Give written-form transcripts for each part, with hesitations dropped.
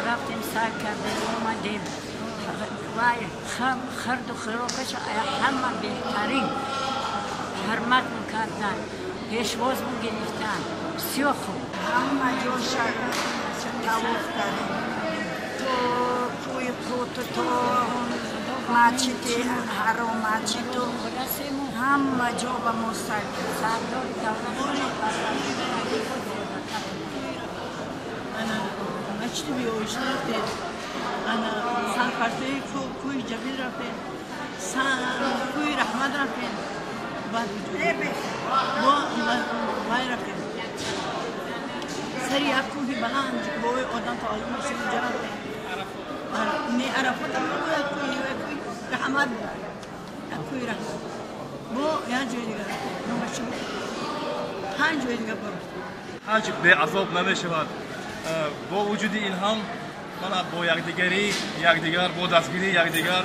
رفتیم سر کردیم اومدیم وای خرد و خروکش همه بهترین حرمت میکردن، پیشواز میگرفتن، بسیار خوب. همه جور طواف کردیم، تو کوی قوت، تو مسجد حرام، مسجد همه جا با ما سر کردیم. مسجد بیوش رفتیم، انا سرپرسته کوی جبیل رفتیم، کوی رحمت رفتیم، بعد ما وای رفتیم سر یک کوه بلند بوی آدم تا آدم میشه اونجا رفتیم. نه عرفات هم بود، یک کوی رحمت بود، یک کوی رحمت با یک جای دیگه رفتیم، نامش چی بود؟ 5 جای دیگه برفتیم. حج به عذاب نمیشود. با وجود این هم من با یکدیگری یکدیگر با دستگیری یکدیگر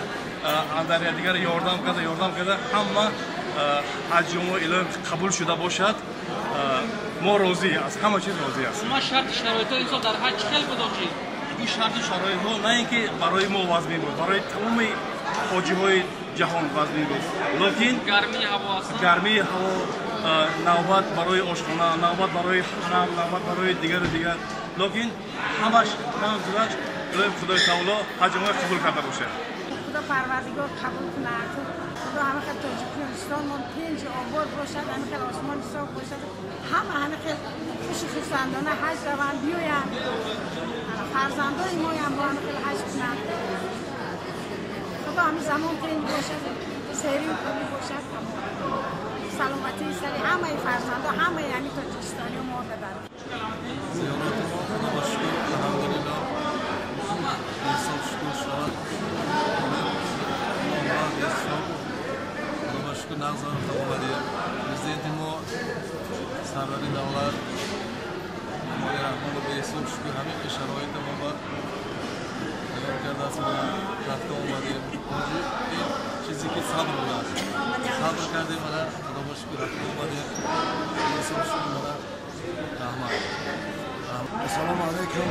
اندر یکدیگر یاردам کرده همه حج ما الهی قبول شده باشد. ما راضی از همه چیز راضی هستیم. ما شرط شرایط اینجا در حج خیلی بود آجی. این شرط شرایط ها نه اینکه برای ما وزنی بود، برای تمام حاجی های جهان وزنی بود. لیکن گرمی هوا است. گرمی هوا، نوبت برای آشخانه، نوبت برای حرم، نوبت برای دیگر و دیگر. لیکن همش منظورش الهی خدای تعالی حج ما قبول کرده باشه. خدا پروردگار قبول کنه. خدا همه خیلی تاجیکستان ما پنج آباد باشد، همه خیلی آسمان صاف باشد، همه خیلی خوش خرسندانه حج روند بیاین. فرزندان ما هم با همه خیلی حج کنند. خدا همه زمان پنج باشد، سری و خوبی باشد، سلامتی سری همه فرزندان، همه یعنی تاجیکستانی ما ببرد. زیارت ما خدا با شکر الحمدلله حساب شکر شود. خدا با شکر نغز آمدیم. پرزیدنت ما سروری دولت امام رحمان به حساب شکر همه شرایط ما با نگاه کرده است. ما رفته آمدیم. این چیزی که صبر بوده است، صبر کردیم، خدا با شکر رفته آمدیم. به حساب شکر رحمت. السلام علیکم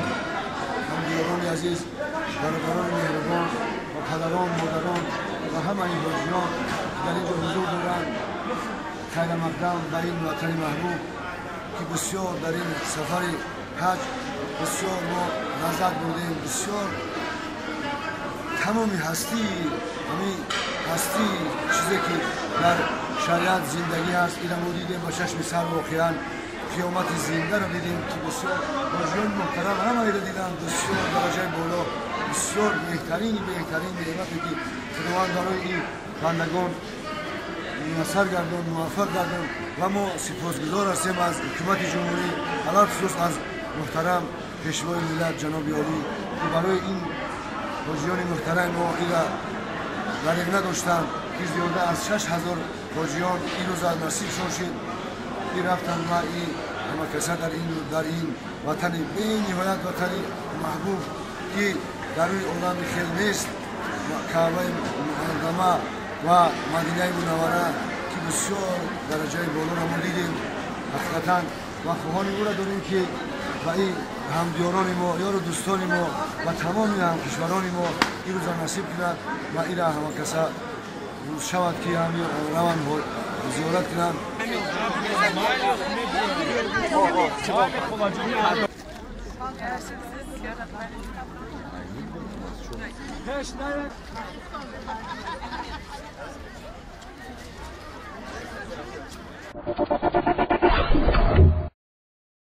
همدیاران عزیز، برادران مهربان و پدران، مادران و همه این حاجیان که در اینجا حضور دارند. خیر مقدم به این وطن محبوب که بسیار در این سفر حج بسیار ما لذت بردیم، بسیار تمام هستی، همین هستی چیزی که در شریعت زندگی هست اینو ما دیدیم با چشم سر. واقعا قیامت زنده رو دیدیم که بسیار حاجیان محترم همه رو دیدن، بسیار درجه بالا، بسیار بهترین نعمتی که خداوند برای این بندگان میسر گردان، موفق گردان و ما سپاسگزار هستیم از حکومت جمهوری، علی‌الخصوص از محترم پیشوای ملت جناب عالی که برای این حاجیان محترم ما ایرا دریغ نداشتند که زیاده از 6000 حاجیان این روز از نصیبشان شد. این رفتن و این همه کسا در این وطن بی نهایت وطن محبوب که در روی عالم خیلی نیست، کعبه معظمه و مدینه منوره که بسیار درجه بالا را ما دیدیم حقیقتا و خواهان او را داریم که و این همدیاران ما، یار و دوستان ما و تمام همکشوران ما این روز نصیب کند و این را همه کسا روز شود که هم روان زیارت کنند.